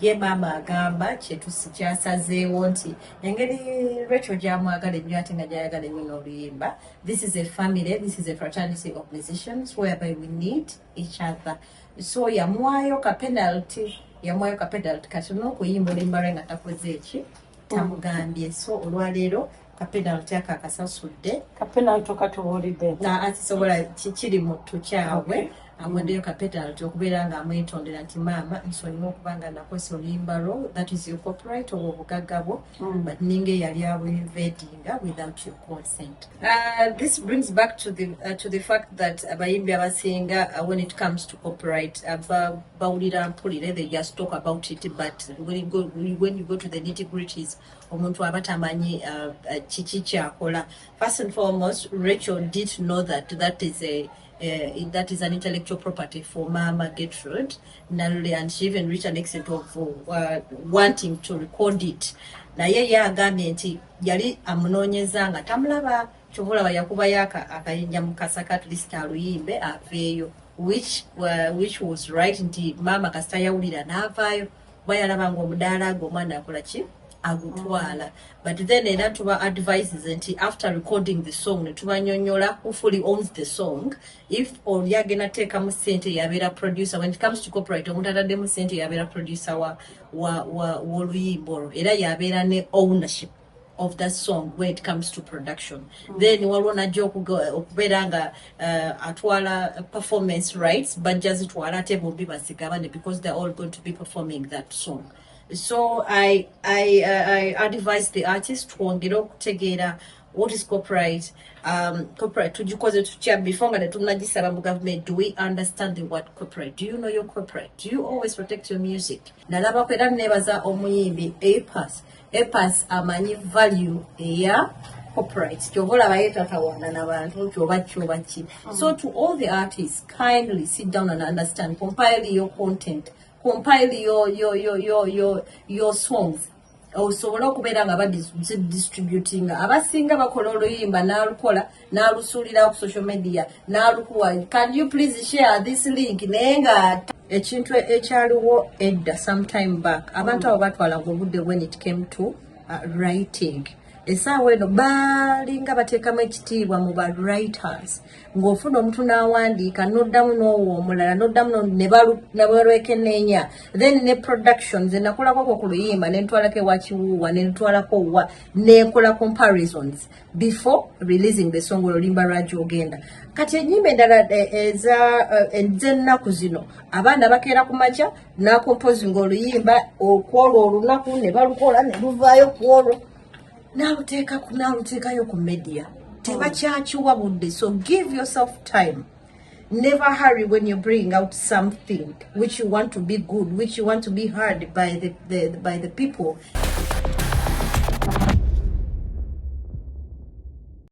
Ye maama agamba kyetusi kyasazeewo nti engeri Rachel gyamwagala ennyo ate nga gyayagala ennyo n'oluyimba. This is a family, this is a fraternity of musicians whereby we need each other. So yamuwaayo ka penalty, yamuwaayo ka penalty katono okuyimba oluyimba lwe nga takoze eki, tamugambye. So olwaleero ka penalty ako akasasudde. Ka penalty okatubuulidde? Akisobola kiri mu tukyabwe. Awaddeyo ka penalty okubeera nga amwetondera nti, "Maama, nsonyiwa okuba nga nakozesa oluyimba lwo. That is your copyright oba obugagga bwo, but ninga eyali abuinvadinga without your consent." This brings back to the fact that abayimbi abasinga, when it comes to copyright, bawulira mpulire. They just talk about it, but when you go to the nitty gritties, omuntu aba tamanyi kiki kyakola. First and foremost, Rachel did know that that is an intellectual property for Mama Gertrude Nalule, and she even reached an extent of wanting to record it. Naye ye agambye nti yali amunoonyeza nga tamulaba. Kyova olaba yakubayo akayinja mu kasaka, at least aluyimbe aveeyo, which was right, nti maama kasita yawulira n'avaayo kuba yalaba nga omudaala gwe omwana akola ki, agutwala. But then era tuba advises nti after recording the song, ne tubanyonyola who fully owns the song. If oli agenda teekamu sente yabeera producer, when it comes to copyright, omuntu ataddemu sente yabeera producer wa w'oluyimba olwo, era yabeera ne ownership of that song when it comes to production. Then waliwo najja okubeera nga atwala performance rights, bajja zitwala ate bombi bazigabane because they're all going to be performing that song. So I advise the artist twongere okutegeera what is copyright. Copyright tugikoze tutya before nga tetunagisaba mu government? Do we understand the word copyright? Do you know your copyright? Do you always protect your music? Nalabako era nebaza omuyimbi Apass. Apass amanyi value eya copyright, kyova olaba ye tatawaana nabantu kyoba kyoba ki. So to all the artists, kindly sit down and understand, compile your content, compile your songs, osobole okubeera nga badistributinga. Abasinga bakola oluyimba n'alukola n'alusuulira ku social media n'alukuwa, "Can you please share this link?" Naye nga ekintu ekyaliwo edda, sometime back, abantu abo batwalanga obudde when it came to writing. Essaawa eno balinga bateekamu ekitiibwa mu ba writers, ng'ofuna omuntu n'awandiika, n'oddamu n'owa omulala, n'oddamu ne balwekenneenya. Then ne productions, nakolako ku luyimba ne ntwalako ewa Kiwuuwa, ne ntwalako wa, nekola comparisons before releasing the song, oluyimba lwagyogenda. Kati ennyimba endala ez'ennaku zino, abaana bakeera ku makya n'acomposinga oluyimba okwolwo olunaku, ne balukola ne luvaayo ku olwo, n'aluteekayo ku media, tebakyakiwa budde. So give yourself time. Never hurry when you bring out something which you want to be good, which you want to be heard by the people.